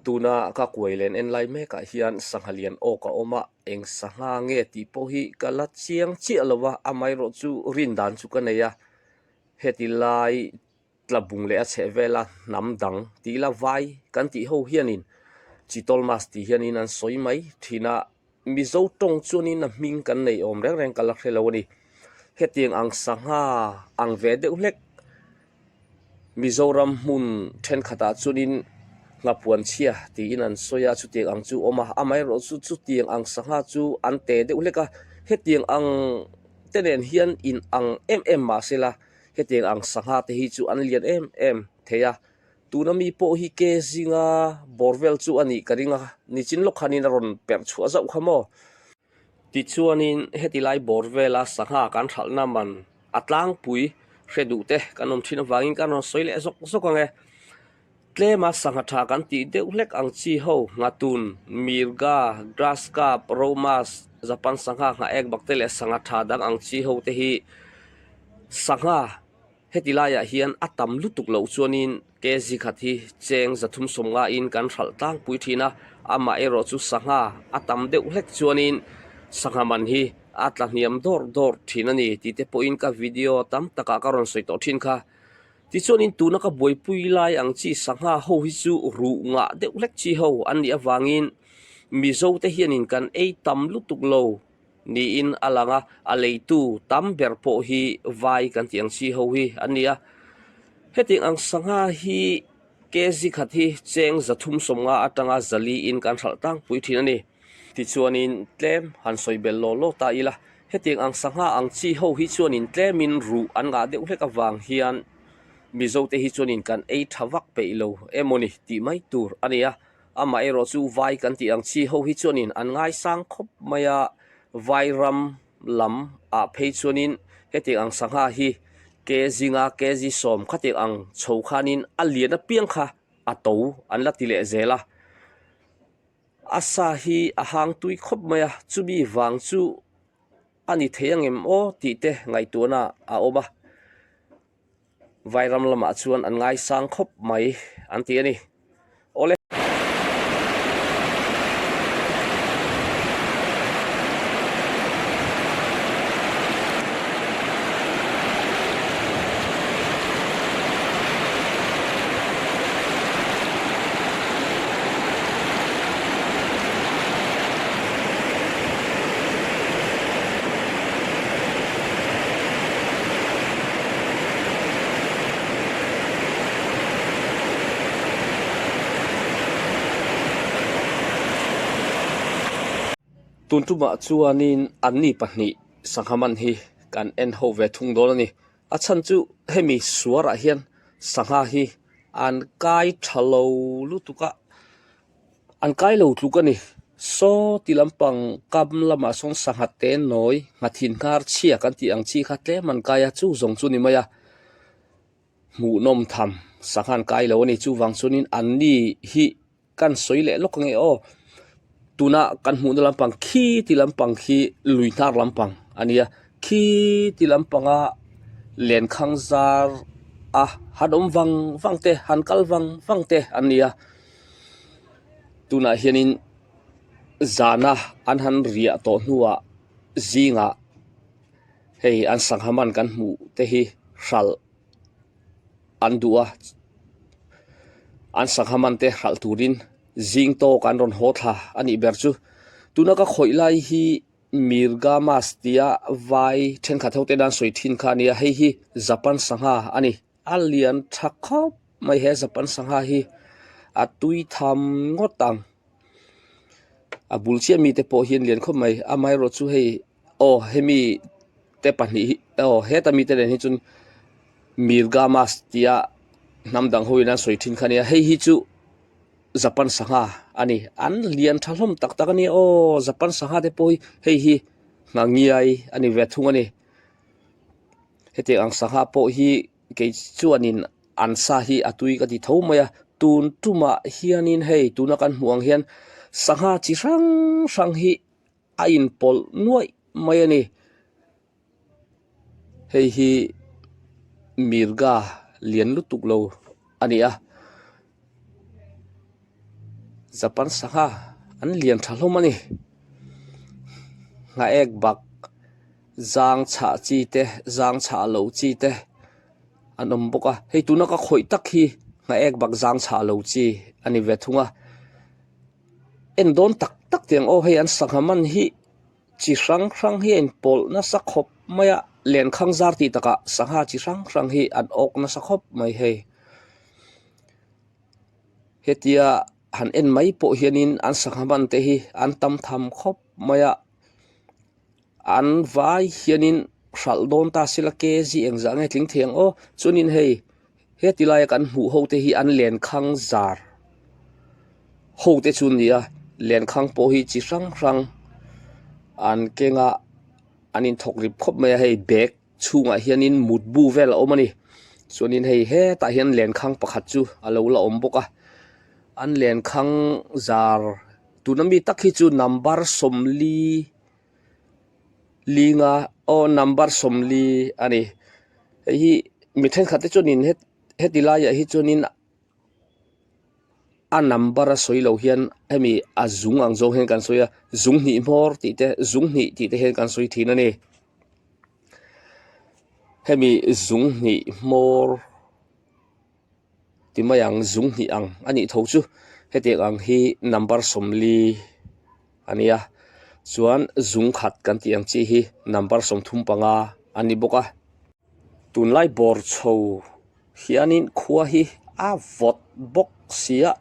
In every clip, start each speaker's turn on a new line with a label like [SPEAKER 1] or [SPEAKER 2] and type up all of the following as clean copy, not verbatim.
[SPEAKER 1] Tuna ka kuai len en lai mekah hian sangha lian awk a awm a, eng sangha nge tih pawh hi ka la chiang chiah lo a, amaherawh chu rin dan chu ka nei a, heti lai tla bung leh a chheh vela hnam dang tih ila vai kan tih ho hianin chitol mas tih hianin an sawi mai thin a, Mizo tawng chuanin a hming kan nei awm reng reng ka la hre lo a ni. Hetiang ang sangha ang ve deuh hlek Mizoram hmun thenkhatah chuanin nghapuan chhia tiin an sawi a, chutiang ang chu a awm a, amaherawh chu chutiang ang sangha chu an te deuh hlek a, hetiang ang te nen hian in ang em em mahsela hetiang ang sangha te hi chu an lian em em thei a. Tuna mi pawh hi ke zinga bawr vel chu a nih ka ring a, nichin lawk khanin a rawn perh chhuah zauh kha maw? Tichuanin heti lai bawr vela sangha kan hralhna man a tlangpui hre duh te kan awm thin avangin kan rawn sawi leh zawk zawk ang e. Tlema sangha tha kan tih deuh hlek ang chi ho, Nghatun, Mirga, Grass Carp, Romas, Japan sangha, Nghaek bakte leh sangha tha dang ang chi ho te hi sangha Heti laiah hian a tam lutuk loh chuanin kg khat hi cheng 350 in kan hralh tlangpui thin a, amah erawh chu sangha a tam deuh hlek chuanin sangha man hi a tla hniam dawrh dawrh thin a ni tih te pawhin ka video tam takah ka rawn sawi tawh thin kha. Tichuanin tuna ka buaipui lai ang chi sangha ho hi chu ruh ngah deuh hlek chi ho an nih avangin Mizo te hianin kan ei tam lutuk lo. Niin a lang a, a leitu tam ber pawh hi vai kan tih ang chi ho hi an ni a. Hetiang ang sangha hi kg khat hi cheng 350 atanga 400 in kan hralh tlangpui thin a ni. Tichuanin tlem han sawi bel law law ta ila, hetiang ang sangha ang chi ho hi chuanin tlemin ruh an ngah deuh hlek avang hian Mizote hi chuanin kan ei tha vak peih lo emawni tih mai tur a ni a. Amaherawh chu vai kan tih ang chi ho hi chuanin an ngaisang khawp mai a, vai ram lam ah phei chuanin hetiang ang sangha hi kg nga kg 10 khatiang ang chho khanin a lian apiang kha a to an la ti leh zel a. A sa hi a hang tui khawp mai a, chumi vang chu a ni thei angem aw tih te ngaihtuahna a awm a. Vairam lamah chuan an ngaisang khawp mai an ti a ni. Awle. Tun tumah chuanin anni pahnih sangha man hi kan en ho ve thung dawn a ni. A chhan chu hemi suarah hian sangha hi an kai tha lo lutuk a. An kai lo tluk a ni. Saw ti lampang kam lamah sawn sangha te nawi nghathin nghar chhia kan tih ang chi kha tlem an kai a, chu zawng chu ni mai a. Hmuhnawm tham sangha an kai lo a ni. Chuvang chuanin anni hi kan sawi leh lawk ange aw. Tuna kan hmuhna lampang khi ti lampang khi lui hnar lampang a nia. Khi ti lampanga lenkhang zar a han awm vang vang te han kal vang vang te an ni a. Tunah hianin zana an han riah tawh hnuah zingah hei an sangha man kan hmuh te hi hralh an duh a an sangha man te hralh turin zing tawk an rawn haw thla a nih ber chu. Tuna ka khawih lai hi Mirga mas tia vai thenkhat ho ten an sawi thin kha a nia hei hi Japan sangha a ni. A lian tha khawp mai he Japan sangha hi a tui tham ngawt ang a bul chiah mite pawh hian lian khawp mai amaherawh chu hei aw hemi te pahnih hi aw heta mite nen hi chuan Mirga mas tia hnam dang ho in an sawi thin kha a nia hei hi chu Japan sangha a ni an lian tha hlawm tak tak a nia aw Japan sangha te pawh hi hei hi nghangiai a ni ve thung a ni. Hetiang ang sangha pawh hi kei chuanin an sa hi a tui ka ti tho mai a, tun tumah hianin hei tuna kan hmuh ang hian sangha chi hrang hrang hi a inpawlh nuaih mai a ni. Hei hi mirga lian lutuk lo a ni a. Japan sangha an lian tha hlawm a ni. Nghaek bak zang chhah chi te zang chhah loh chi te an awm bawk a hei tuna ka khawih tak hi nghaek bak zang chhah lo chi a ni ve thung a en dawn tak tak teh ang aw hei an sangha man hi chi hrang hrang hi a inpawlh nasa khawp mai a lenkhang zar tih takah sangha chi hrang hrang hi an awk nasa khawp mai hei. Hetia han en mai pawh hianin an sangha man te hi an tam tham khawp mai a an vai hianin hralh dawn ta sela kg engzah nge tling thei ang aw chuanin hei heti laia kan hmuh ho te hi an lenkhang zar ho te chu an ni a lenkhang pawh hi chi hrang hrang an keng a an inthawk rip khawp mai a hei bag chhungah hianin mutbu vel a awm a ni chuanin hei hetah hian lenkhang pakhat chu a lo la awm bawk a an lenkhang zar tuna mi tak hi chu number 40 linga aw number 40 a ni hei hi mi thenkhat te chuanin heti laiah hi chuanin a number a sawi loh hian hemi a zung ang zawng hian kan sawi a zung hnih hmawr tih te zung hnih tih te hian kan sawi thin a ni hemi zung hnih hmawr ti mai ang zung hnih ang a nih tho chu hetiang ang hi number 40 a ni a chuan zung khat kan tih ang chi hi number 35 a ni bawk a tunlai bawr chho. Hianin khua hi a vawt bawk si a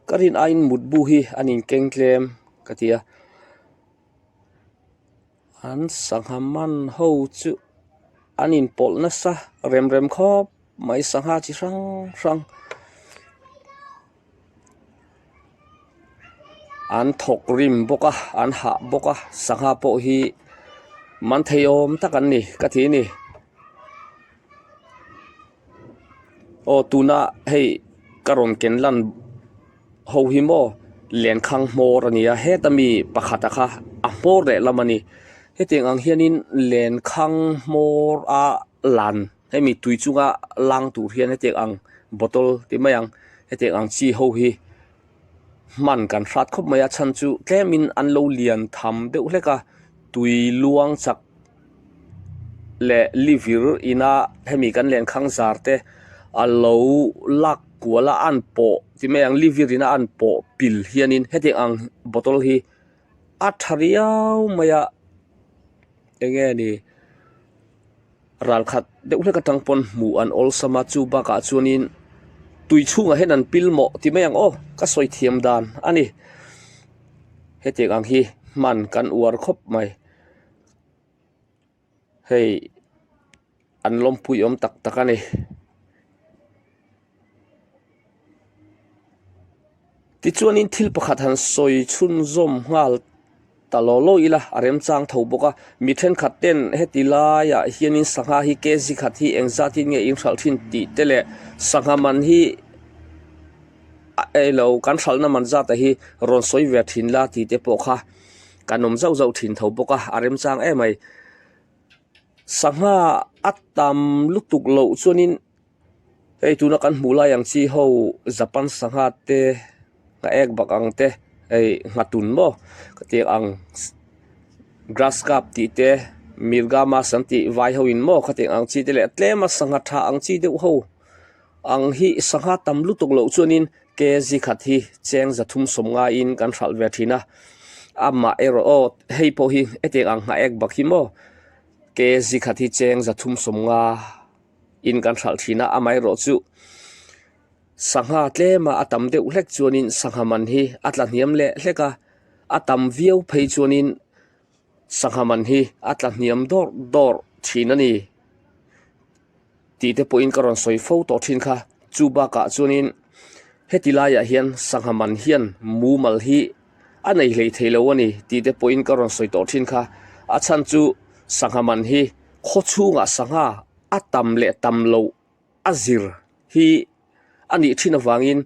[SPEAKER 1] ka rin aiin mutbu hi an inkeng tlem ka ti a an sangha man ho chu an inpawlh nasa rem rem khawp mai sangha chi hrang hrang an thawk rim bawk a an hah bawk a sangha pawh hi man thei awm tak an ni ka ti a ni. Aw tuna hei ka rawn ken lan ho hi maw lenkhang hmawr a ni a heta mi pakhata kha a hmawr leh lam a ni hetiang ang hianin lenkhang hmawr a lan hemi tui chunga lang tur hian hetiang ang bottle ti mai ang hetiang ang chi ho hi hman kan hrat khawp mai a chhan chu tlemin an lo lian tham deuh hlek a tui luang chak leh livir ina hemi kan lenkhang zar te a lo lak kual a an pawh ti mai ang livir ina an pawh pil hianin hetiang ang bottle hi a tha riau mai a eng nge ni ralkhat deuh hlek atang pawn hmuh an awlsam a chu bakah chuanin tui chhungah hian an pil mawh ti mai ang aw ka sawi thiam dan a ni hetiang ang hi hman kan uar khawp mai. Hei an lawmpui awm tak tak a ni. Tichuanin thil pakhat han sawi chhunzawm nghal ta law law ila a remchang tho bawk a. Mi thenkhat ten heti laiah hianin sangha hi kg khat hi engzatin nge in hralh thin tih te leh sangha man hi a elo kan hralhna man zat ah hi rawn sawi ve thin la tih te pawh kha Kan awm zauh zauh thin tho bawk a, a remchang em mai. Sangha a tam lutuk loh chuanin hei tuna kan hmuh lai ang chi ho Japan sangha te nghaek bak ang te hei nghatun maw ka tih ang grass carp tih te mirga mas an tih vai ho in maw khatiang ang chi te leh tlema sangha tha ang chi deuh ho ang hi sangha tam lutuk loh chuanin kg khat hi cheng 300 ngaiin kan hralh ve thin a amah erawh aw hei pawh hi hetiang ang nghaek bak hi maw kg khat hi cheng 300 ngaiin kan hralh thin a amaherawh chu sangha tlema a tam deuh hlek chuanin sangha man hi a tla hniam leh hlek a a tam viau phei chuanin sangha man hi a tla hniam dawrh dawrh thin a ni. Tih te pawhin ka rawn sawi fo tawh thin kha. Chu bakah chuanin heti laiah hian sangha man hian mumal hi a nei hlei thei lo a ni tih te pawhin ka rawn sawi tawh thin kha. A chhan chu sangha man hi khaw chhungah sangha a tam leh tam loh a zir hi a nih thin avangin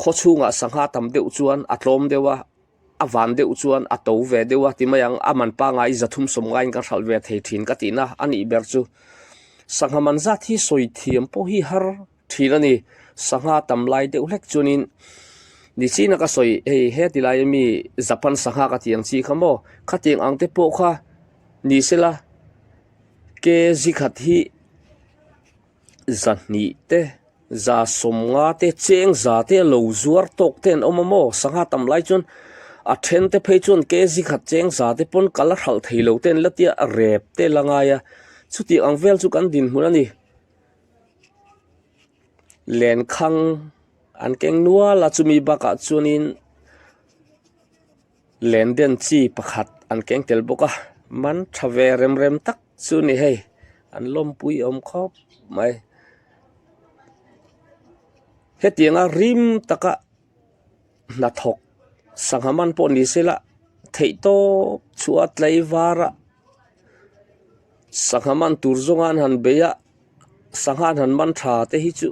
[SPEAKER 1] khaw chhungah sangha tam deuh chuan a tlawm deuh a. A van deuh chuan a to ve deuh a ti mai ang, a man pangai 300 ngaiin ka hralh ve thei thin ka tihna a nih ber chu. Sangha man zat hi sawi thiam pawh hi har thin a ni, sangha tam lai deuh hlek chuanin Nichina ka sawi hei heti laia mi Japan sangha ka tih ang chi kha maw khatiang ang te pawh kha ni sela kg khat hi zahnih te za sawmnga te cheng za te a lo zuar tawk te an awm a maw sangha tam lai chuan a then te phei chuan kg khat cheng za te pawn kal a hralh thei lo te an la tia rep te la ngai a chutiang ang vel chu kan dinhmun a ni lenkhang an keng nual a chumi bakah chuanin len den chi pakhat an keng tel bawk a man tha ve rem rem tak chu a ni hei an lawmpui awm khawp mai hetianga rim taka hnathawk sangha man pawh ni se la theih tawp chhuah a tlaivar a sangha man tur zawnga an han bei a sangha an han man tha te hi chu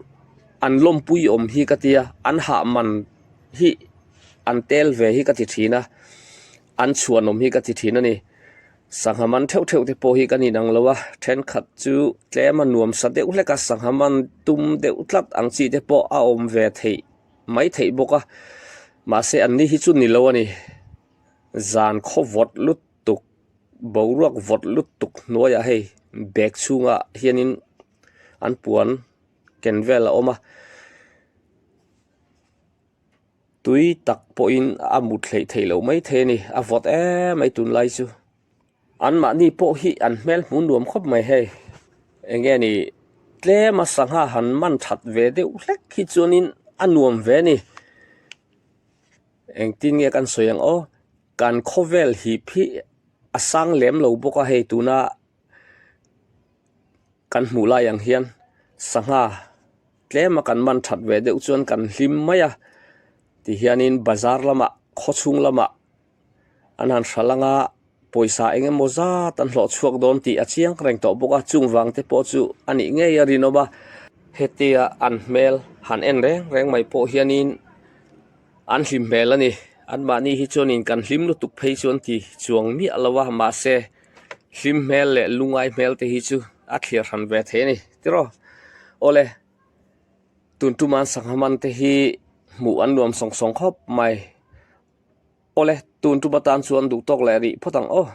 [SPEAKER 1] an lawmpui awm hi ka tia an hah man hi an tel ve hi ka ti thin a an chhuan awm hi ka ti thin a ni sangha man theuh theuh te pawh hi kan inang lo a thenkhat chu tlem a nuam sa deuh hlek a sangha man tum deuh tlat ang chi te pawh a awm ve theih mai theih bawk a mahse an ni hi chu ni lo a ni zan khaw vawt lutuk boruak vawt lutuk hnuaiah hei bag chhungah hianin an puan ken vel a awm a tui tak pawhin a mut hleih theih loh maithei a ni a vawt em mai tunlai chu. Anmahni pawh hi an hmel hmu nuam khawp mai hei eng nge ni tlem a sangha han man that ve deuh hlek hi chuanin a nuam ve a ni engtin nge kan sawi ang aw kan khawvel hip hi a sang lem lo bawk a hei tuna kan hmuh lai ang hian sangha tlem a kan man that ve deuh chuan kan hlim mai a tihianin bazar lamah khawchhung lamah. An han hral anga pawisa eng emaw zat an hlawh chhuak dawn tih a chiang reng tawh bawk a, chung vang te pawh chu a nih ngei a rinawm a, hetia an hmel han en reng reng mai pawh hianin an hlim hmel a ni, anmahni hi chuanin kan hlim lutuk phei chu an ti chuang miah lo a, mahse hlim hmel leh lungai hmel te hi chu a thlir hran ve thei a ni tiraw awle tun tuma an sangha man te hi hmuh an nuam sawng sawng khawp mai. Awle, tun tum atan chuan duh tawk leh rih phawt ang aw.